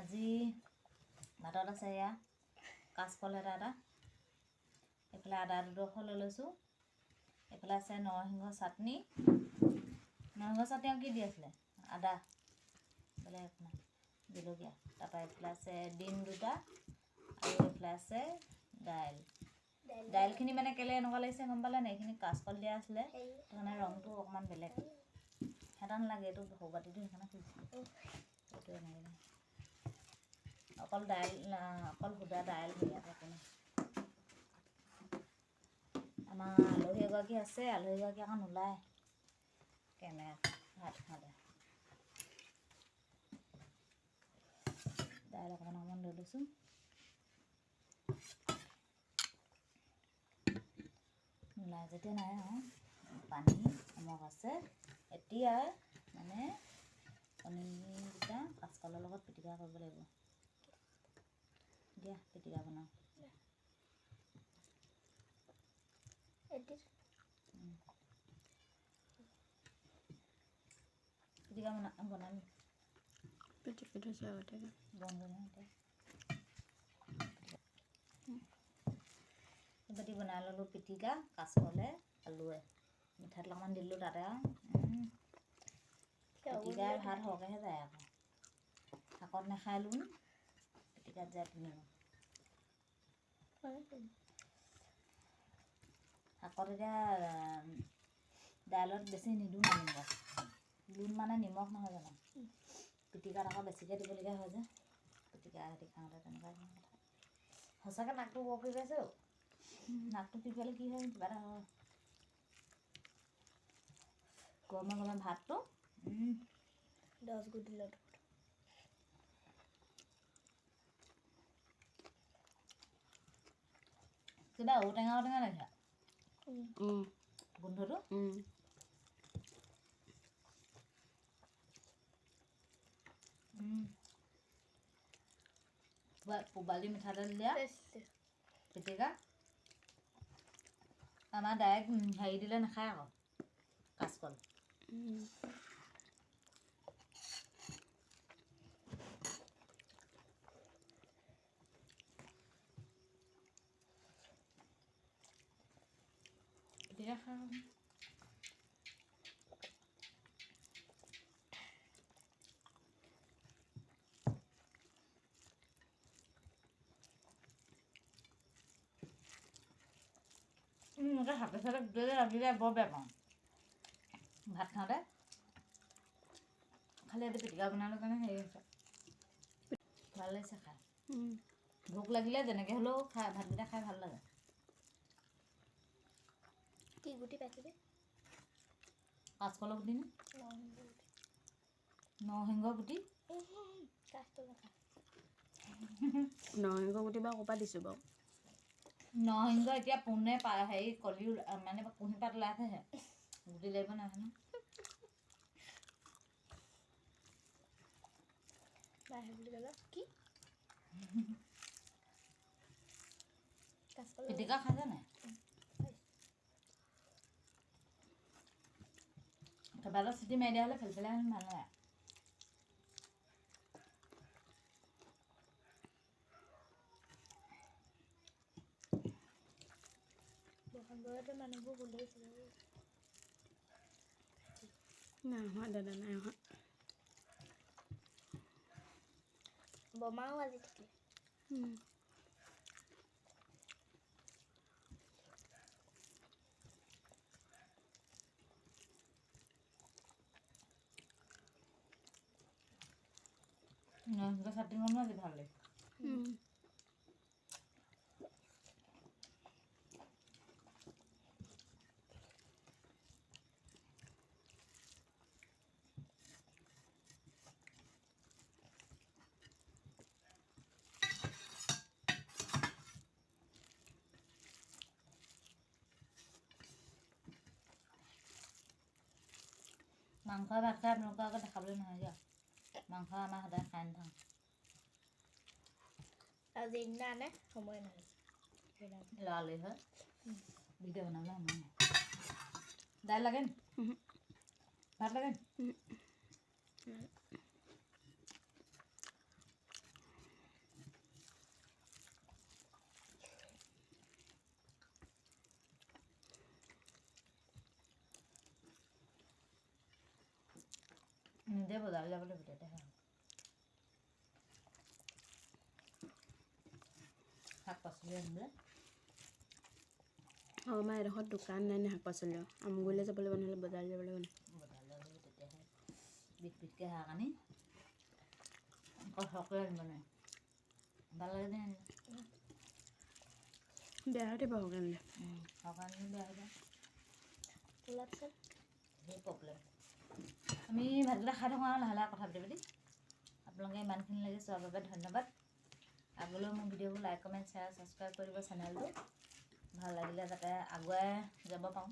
আজি ভাতত আছে এয়া কাচকল এটা এটা, এইফালে আদা দুডোখৰ লৈ লৈছোঁ, এইফালে আছে নৰসিংহ চাটনি। নৰসিংহ চাটনি আৰু কি দি আছিলে? আদা, বেলেগ একো নাই, জলকীয়া। তাৰপৰা এইফালে আছে ডিম দুটা আৰু এইফালে আছে দাইল। দাইলখিনি মানে কেলৈ এনেকুৱা লাগিছে গম পালে নাই? এইখিনি কাচকল দিয়া আছিলে, সেইকাৰণে ৰংটো অকণমান বেলেগ। এটা নালাগে, এইটো সৰু বাতিটো সেইকাৰণে খুজিছিলোঁ। এইটো এনেকৈ অকল দাইল, অকল সুদা দাইল, সেয়া একো নাই। আমাৰ আলহী এগৰাকী আছে, আলহী এগৰাকী আকৌ নোলায় কেমেৰাত ভাত খাওঁতে। দাইল অকণমান অকণমান লৈ লৈছোঁ। নোলায় যেতিয়া নাই আৰু পানী অমক আছে। এতিয়া মানে কণীকেইটা কাচকলৰ লগত পিটিকা কৰিব লাগিব। দিয়া পিটিকা বনাওঁ। পিটিকা বনাম। পিটিকি থৈছোঁ আগতীয়াকৈ। বন্ধ নহয় এতিয়া। বাতি বনাই ল'লোঁ পিটিকা, কাচকলে আলুৱে, মিঠাতেল অকণমান দিলোঁ তাতে। আৰু পিটিকাই ভাত সৰহকৈহে যায় আকৌ, শাকত নাখায় লোন, পিটিকাত যায় তিনি। শাকত এতিয়া দাইলত বেছি নিদিওঁ না নিমখ, লোন মানে নিমখ নহয় জানো? পিটিকাত আকৌ বেছিকৈ দিবলগীয়া হয় যে পিটিকা সৈতে খাওঁতে, তেনেকুৱা কথা। সঁচাকৈ নাকটো বৰ পিপাইছে অ'। নাকটো পিপালে কি হয়, কিবা এটা হয়। গৰমে গৰমে ভাতটো 10 গুটি দিলত। কিবা ঔটেঙা ঔটেঙা লাগিছে গোন্ধটো। পূবালী মিঠাতেল দিয়া পিটিকা। আমাৰ ডাইৰেক্ট হেৰি দিলে নাখায় আকৌ কাচকল। পিটিকা খাওঁ। এনেকৈ হাতে চাতে গোটেই লাগি যায়, বৰ বেয়া পাওঁ ভাত খাওঁতে। খালি আজি পিটিকা বনালোঁ কাৰণে হেৰি হৈছে, ভাল লাগিছে খাই। ভোক লাগিলে যেনেকৈ হ'লেও খাই ভাতকেইটা খাই ভাল লাগে। কি গুটি পাইছিলি? কাচকলৰ গুটি নে নৰসিংহ গুটি? নৰসিংহ গুটি বাৰু ক'ৰপৰা দিছোঁ বাৰু? নৰসিংহ এতিয়া পোনে হেৰি কলি মানে কুঁহিপাত ওলাইছেহে, গুটি লাগিব নহয় ন? কি পিটিকা খাইছে নাই? কিবা এটা চিটি মাৰি দিয়া হ'লে ফেলফেলাই ভাল লাগে। মানুহবোৰ গোন্ধাইছে। নাই হোৱা দাদা, নাই হোৱা। বমাও আজি থাকিলে। নৰসিংহ চাটনি বনোৱা আজি ভাল লাগিছে। মাংস ভাত খাই আপোনালোকৰ আগত দেখাবলৈ নহয় দিয়ক। মাংস আমাৰ সদায় খাই নাথাকোঁ। আজি এদিনা আনে সময় নহয়। লৰালৰি হয়, ভিডিঅ' বনাবলৈ সময় নাই। দাইল লাগে নি? ভাত লাগে নি? নিজে বজাৰলৈ যাব লাগিব তেতিয়াহে। শাক পাচলি আনিবলৈ। অঁ, আমাৰ এডোখৰত দোকান নাই নে শাক পাচলি। আমগুৰিলৈ যাব লাগিব, নহ'লে বজাৰলৈ যাব লাগিব। বজাৰলৈ যাব লাগিব, তেতিয়াহে বিধ বিধকৈ শাক আনি। আকৌ সৰহকৈ আনিব নোৱাৰি, ভাল লাগে যে আনিলে। বেয়া হৈ থাকিব সৰহকৈ আনিলে। সৰহকৈ আনিলে বেয়া হৈ যায়। ওলোৱাৰ পিছত ধেৰ প্ৰব্লেম। আমি ভাতকেইটা খাই থাকোঁ আৰু লাহে লাহে কথা পাতি পাতি। আপোনালোকে ইমানখিনিলৈকে চোৱাৰ বাবে ধন্যবাদ। আগলৈও মোৰ ভিডিঅ'বোৰ লাইক, কমেণ্ট, শ্বেয়াৰ, ছাবস্ক্ৰাইব কৰিব চেনেলটো ভাল লাগিলে, যাতে আগুৱাই যাব পাৰোঁ।